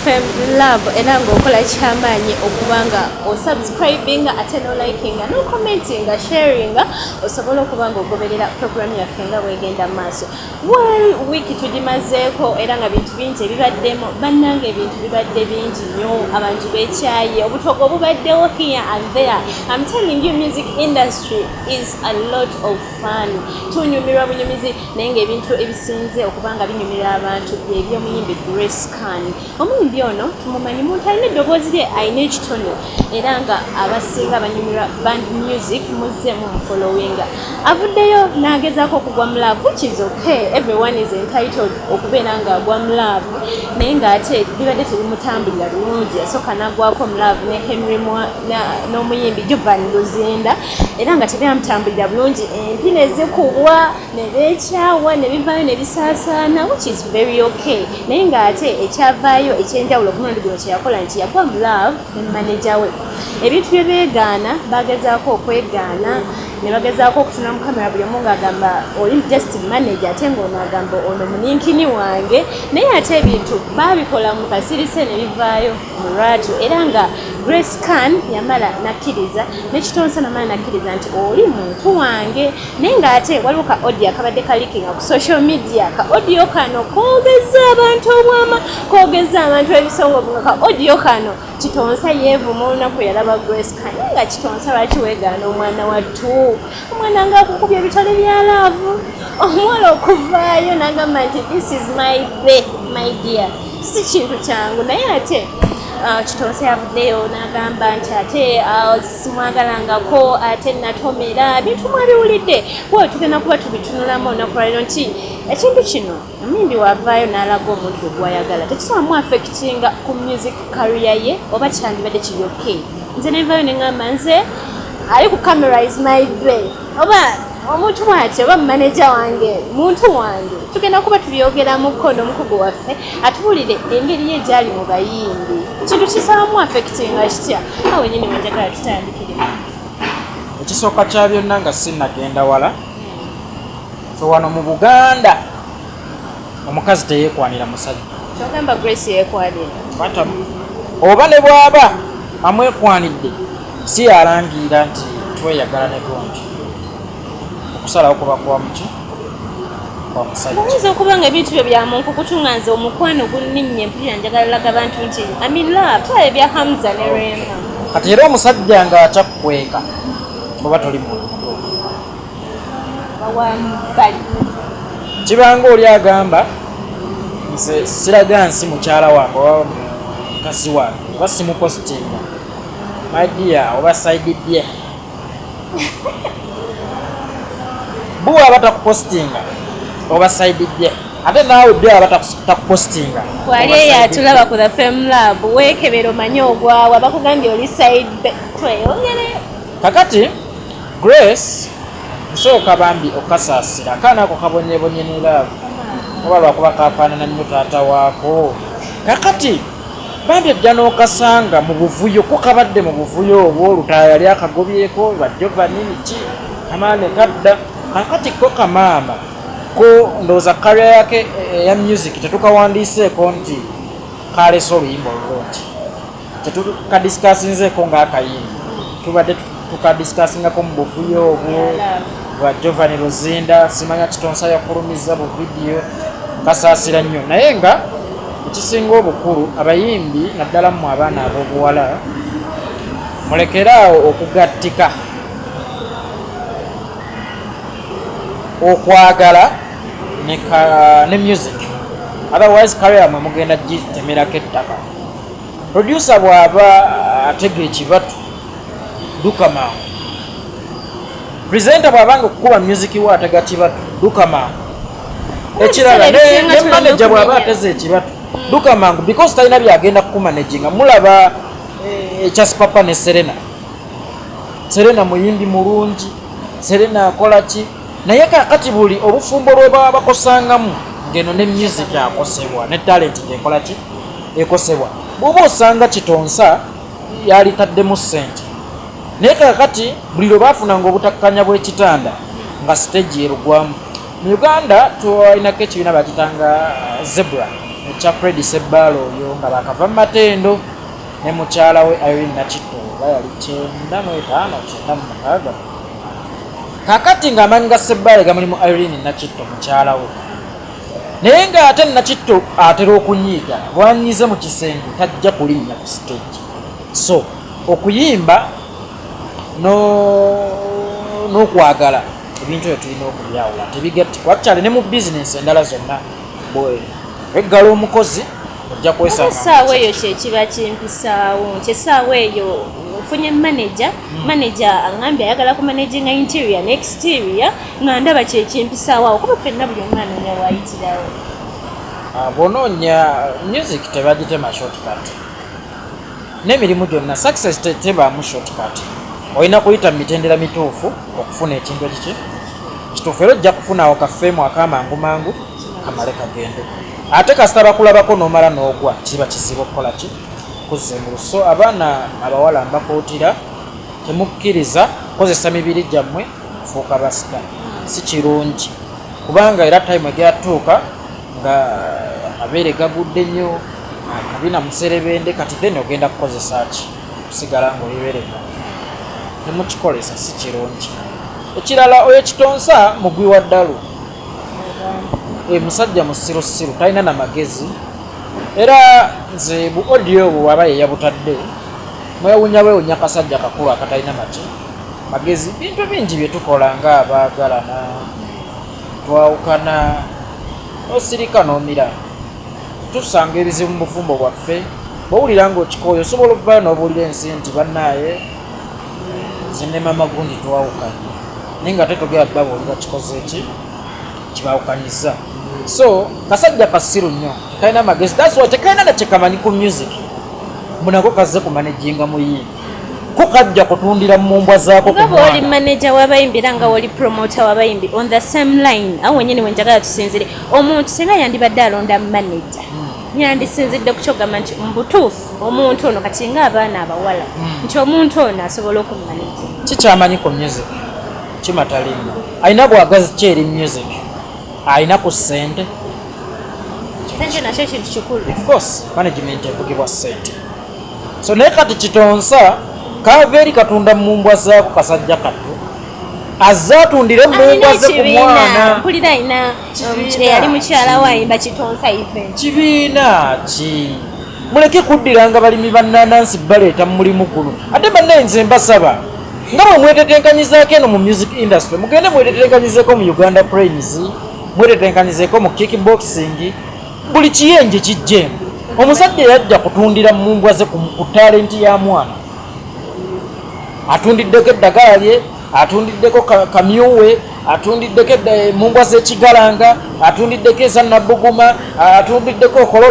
Fame Love, era ng'okola kyamaanyi okuba nga osubscribinga ate nolikinga, nokommentinga, sharinga, osobole okuba nga ogoberera programu yaffe nga bwegenda mu maaso. Well, wiiki tugimazeeko era nga bintu bingi ebibaddemu. Bannange, ebintu bibadde bingi nnyo, abantu bekyaye, obutogo bubaddewo here and there. I'm telling you, music industry is a lot of fun. Tunyumirwa bunyumizi, naye ng'ebintu ebisinze okuba nga binyumira abantu byebyomuyimbi Grace Khan. Omuyimbi ono tumumanyi, muntu alina eddoboozi lye, alina ekitono, era nga abasinga banyumirwa band music, muzze mumufollowinga. Avuddeyo n'agezaako okugwa mu love, which is okay, everyone is entitled okubeera ng'agwa mu love, naye ng'ate bibadde tebimutambulira bulungi. Yasooka n'agwako mu love ne Henry, n'omuyimbi Jovan Luzinda, era nga tebyamutambulira bulungi, empi ne zikubwa ne beekyawa, ne bivaayo ne bisaasaana, which is very okay. Naye ng'ate ekyavaayo ekyenjawulo ku mulundi guno kyeyakola nti yagwa mu love ne manager we. Ebintu bye beegaana, bagezaako okwegaana ne bagezaako okutuna mu kamera, buli omu ng'agamba oli just manager, ate ng'ono agamba ono muninkini wange. Naye ate ebintu baabikola mu kasirise ne bivaayo mu lwatu, era nga Grace Khan yamala nakkiriza nekitonsa, namala nakkiriza nti oli muntu wange. Naye ng'ate waliwo ka audio akabadde kaleakinga ku social media. Ka audio kano koogeza abantu obwama, koogeza abantu ebisongovu, nga ka audio kano Kitonsa yeevuma olunaku yalaba Grace Khan. Naye nga Kitonsa, lwaki weegaana omwana wattu, omwana ng'akukubya ebitole bya love? Omuwala okuvaayo n'agamba nti "This is my bae, my dear," si kintu kyangu. Naye ate Kitonsa yavuddeyo n'agamba nti ate simwagalangako, ate natomera. Bintu mwabiwulidde. Bwe tugenda kuba tubitunulamu olunaku lwaliro nti ekintu kino, omuyimbi wavaayo n'alaga omuntu gwayagala, tekisobola mu affectinga ku music career ye, oba kyandibadde kiri okay? Nze nenvaayo neŋŋamba nze ali ku camera is my bae, oba omuntu bwati, oba manager wange, muntu wange. Tugenda kuba tubyogeramuko n'omukugu waffe atubuulire engeri ye gyali mu bayimbi, kintu kisobola affectinga kitya. Awo nyini wenjagala tutandikire. Ekisooka kya byonna, nga sinnagenda wala, fe wano mu Buganda omukazi teyeekwanira musajja. Kyogamba Grace yeekwanira? Batamu oba ne bw'aba amwekwanidde, si yalangirira nti tweyagala ne gondi. Okusalawo kuba kwa muki? Kwa musajja. Oyinza okuba nga ebintu byo bya munkukutu, nga nze omukwano gunninnye, mpulira njagala laga bantu nti I'm in love. Twala ebya Hamza ne Rema. Kati era omusajja ng'akyakukweka, oba toli muntu mutuufu. Bawambali. Kibanga oli agamba nze siraga nsi mukyala wange oba mukazi wange oba simupositinga, my dear, oba side bye buwa aba takupositinga, oba side bye, ate naawe bye aba takupositinga. Wali eyo atulaba ku The Fame Lab, weekebera omanye ogwawa. Bakugambye oli side bae, tweyongere. Kakati Grace, nsooka bambi okasaasira akaana ako kabonyebonye ne love, oba lwakuba kafaanana nnyo taata waako. Kakati bambi ojja n'okasanga mu buvuyo, ko kabadde mu buvuyo obwo, olutaaya yali akagobyeko bajovani biki, kamala ne kadda. Kakati ko kamaama ko ndowooza career yake eya music tetukawandiiseeko nti kalese oluyimba olulungi, tetukadiscussinzeeko ng'akayimbi, tubadde tukadiscussingako mu buvuyo obwo bwa Giovanni Luzinda, simanya Kitonsa yakulumiza bu vidiyo. Kasaasira nnyo. Naye nga ekisinga obukulu, abayimbi, naddala mmwe abaana ab'obuwala, mulekeraawo okugattika okwagala ne music, otherwise career yamwe mugenda gitemerako ettaka. Producer bw'aba atega ekibatu, duka mangu. Presenter bw'abanga okukuba music we atega kibatu, duka mangu. Ekirala, ebisinga ne tuleme manager bw'aba okumenya. ateze ekibatu, duka mangu, because talina byagenda kukumanaginga. Mulaba ekya Sipapa ne Serena. Serena muyimbi mulungi, Serena akola ki, naye kakati buli obufumbo lwe baba bakosangamu ngeno ne music akosebwa, ne talent ngekola ki, ekosebwa. Bw'oba osanga Kitonsa yalitaddemu ssente, naye kakati buli lwe baafunanga obutakkanya bw'ekitanda nga stage erugwamu. Mu Uganda twalinako ekibiina bakitanga Zebra. Ekya Fred Sebbaale oyo nga bakava mu matendo ne mukyala we Irene Nakitto, oba yali 95, 96. Kakati ng'amaanyi ga Sebbaale gamuli mu Irene Nakitto mukyala we, naye ng'ate Nakitto atera okunyiiga, bwanyiize mu kisenge tajja kulinnya ku stage. So okuyimba n'okwagala ebintu ebyo tulina okubyawula, tebigattibwa. Actually ne mu bizinensi endala zonna, bwe weggala omukozi ojja kwesanga. Essaawa eyo kyekiba kimpisaawo nti essaawa eyo nfunye manager. Manager aŋambye ayagala ku managinga interior ne exterior, nga ndaba kyekimpisaawo awo, kuba ffenna buli omu anoonya waayitirawo. Ah, bw'onoonya music tebagitema shortcut, n'emirimu gyonna success tebaamu shortcut. Olina kuyita mu mitendera mituufu okufuna ekintu ekiki kituufu, era ojja kufunawo ka fame akamangu mangu kamale kagende, ate kasita bakulabako n'omala n'ogwa, kiba kizibu okukola ki kuzza engulu. So abaana abawala mbakuutira, temukkiriza kukozesa mibiri gyammwe kufuuka ba star, si kirungi, kubanga era time egatuuka nga amabeere gagudde nnyo, akabina muserebende. Kati then ogenda kukozesa ki kusigala ngaolibereka? Temukikolesa, si kirungi. Ekirala, oyo Kitonsa mugwi wa ddalu. E, musajja musirusiru, talina na magezi. Era nze bu audio obwo bwaba yeyabutadde, mwewunya bwewunya, kasajja kakulu akatalina maki magezi. Bintu bingi bye tukola ng'abaagalana, twawukana, osirika n'omira. Tusanga ebizibu mu bufumbo bwaffe, bwowulira ng'okikooye osobola okuvayo n'obuulira ensi nti bannaaye, nze ne mama gundi twawukanye, naye nga tetogera babuulira kikoze ki kibawukanyiza. So kasajja kasiru nnyo, tekalina magezi. That's why tekalina nakyekamanyi ku music. Munako kazze kumanaginga muyimbi, ko kajja kutundira mu mbwa zaako ku Nga bw'oli mwana. Manager w'abayimbi era nga woli promoter w'abayimbi, on the same line awo wenyini wenjagala tusinzire, omuntu singa yandibadde alonda manager, yandisinzidde ku kyogamba nti mu butuufu omuntu ono kati nga abaana abawala, nti omuntu ono asobola okumanager? Kikyamanyi ku music kimatalimu, alina bwagazi ki eri music? Alina ku ssente? Sente nakyo kintu kikulu. Of course, management evugibwa ssente. So naye kati Kitonsa kava eri katunda mumbwa zaako, kasajja kattu azze atundire Alina mumbwa ze ku ekibiina. mwana. Mpulira alina Kibiina. eyali mukyala we ayimba, Kitonsa Event. Kibiina ki? Muleke kuddiranga balimi bannanansi baleeta mu mulimu guno. Ate bannaye nze mbasaba, nga bwe mwetetenkanyizaako eno mu music industry, mugende mwetetenkanyizeeko mu Uganda Cranes, mwetetenkanyizeeko mu kickboxing, buli kiyenje kijjeemu. Omusajja yajja kutundira mumbwa ze ku talent ya mwana. Atundiddeko eddagala lye, atundiddeko kamyuwe, atundiddeko mumbwa z'ekigalanga, atundiddeko eza nabuguma, atundiddeko okolola.